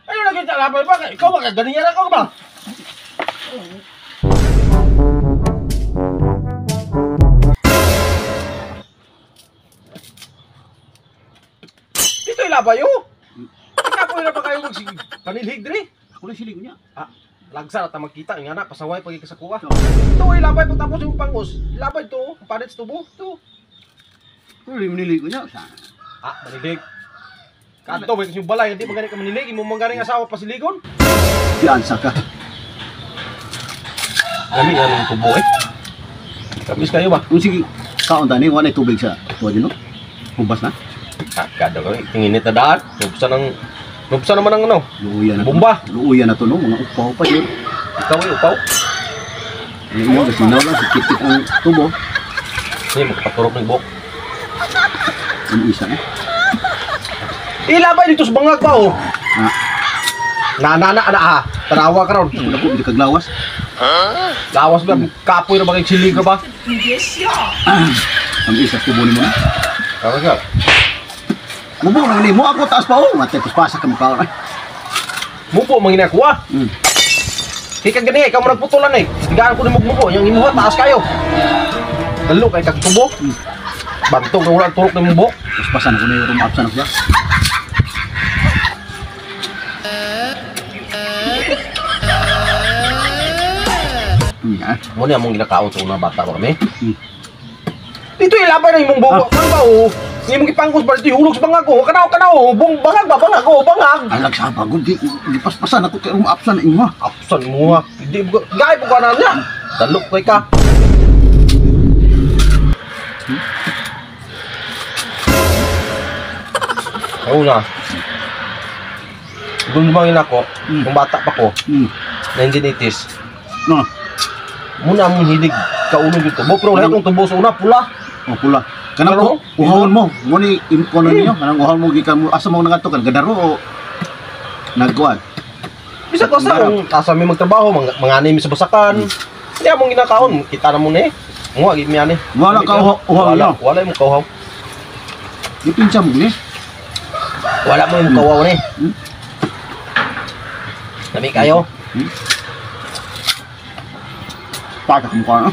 Ayaw lagi sa labay ba? Ikaw ba? Ganyan ako ba? Dito ilabay oh. Ikapoy na pa kayo panilhig diri. Ako lang siling niya. Ah, lagsa na ta magkita nga na pasaway pag sa kuha. Ito ilabay pagtapos yung pangos. Ilabay to, palit sa tubo. To. Pero di manilig ko niya. Sa Ah, manilig. Kadto may yung balay hindi magani ka manilig, imo man ganing asawa pasiligon. Piansa ka. Lami nga ng tubo eh. Kamis kayo ba? Kung sige, kaon tani, wala tubig sa tuwa dyan, no? Hubas na. Ah, kada kami tinginit na daan. Nubsa naman ang ano. Luuyan na to. Bomba. Luuyan na to, no? Mga upaw pa yun. Ikaw ay upaw. Ang iyo, kasi lang, sikit ang tubo. Hindi magpaturok ng buhok. Ang isa, eh. Ilabay dito sa bangag ba oh. Ah. Na na na na ah. Tanawa ka ron. Wala ko, hindi kaglawas. Lawas ba? Kapoy na ba kay silig ka ba? Ah, ang isa, tubo ni mo na. Tama ka. Mubo na ni mo, ako taas pa, oh. Matay, paspasa ka mukha. Eh. Mupo mangina kuha. Kay kag gani ikaw mo nagputulan eh. Tigaan ko ni mugmupo, yang imuha taas kayo. Dalo kay kag tubo. Bantog na wala ang turok ng mong buhok. Paspasan ako na yung room absan ako siya. Ah. Mo ni among ginakaon sa una bata pa kami. Dito ilabay na imong buhok. Kan ba oh? Imong gipangkos ba dito ihulog sa bangag oh. Kanaw kanaw oh. Bong bangag ba bangag oh bangag. Alag sa pagod di di paspasan ako kay room absan imo. Absan mo ha. Hindi mo gay po ka na niya. Dalo kay ka. Oo na. Gumabangin ako, nung bata pa ko, 1980s. No. Muna among hilig kaulog yung tubo, pero wala itong tubo sa una, pula. Oh, pula. Kanang Ano? uhawon mo. Mo ni kono niyo, kanang uhawon mo gikan mo asa mo nangadto kan gadaro o nagkuan. Bisa ko sa kung asa mi magtrabaho, mangani mi sa basakan. Hindi among ginakaon, kita na mo ni. Muha gid mi ani. Wala ka uhaw Wala, niyo. wala mo kauhaw. Gipinsa mo ni. Wala mo yung kauhaw ni. Lami kayo. Pata ka mukha.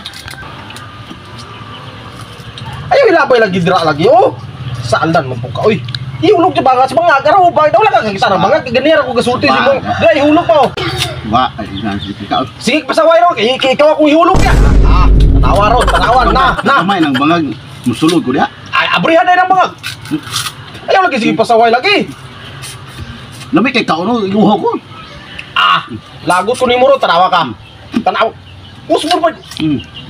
Ayaw ilabay lagi dira lagi oh. Saan dan mo ka oy. Ihulog sa bangag sa bangag araw ba wala ka kakita ng bangag ganyan ako gasulti si mong. Dira ihulog pa oh. Wa ay na sige ka. Sige pasaway ro kay ikaw akong ihulog ya. Ah, tanawa ron, tanawa na na. Kamay nang bangag musulod ko diha. Ay abrihan na ng bangag. Ayaw lagi sige pasaway lagi. Lami kay kauno iuhaw ko. Ah, lagot ko nimo ro tanawa ka. Tanaw. Usmur pa.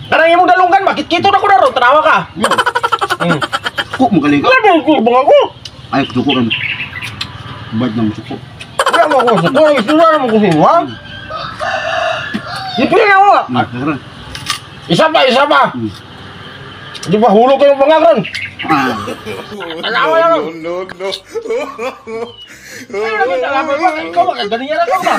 Kanang imong dalunggan makit-kito na ko na ro tanawa ka. Yo. Ko mo galing. Wala mo ko bangag ko. Ay suko kan. Bad nang suko. Wala mo ko suko, isura mo ko suko. Ipili na mo. Karon. Isa pa, isa pa. Di ba hulog kayo bangag ron? Ah. Tanawa lang. No, no, no. Ayaw lagi sa labay ba? Ikaw ba? Ganyan na ka ba?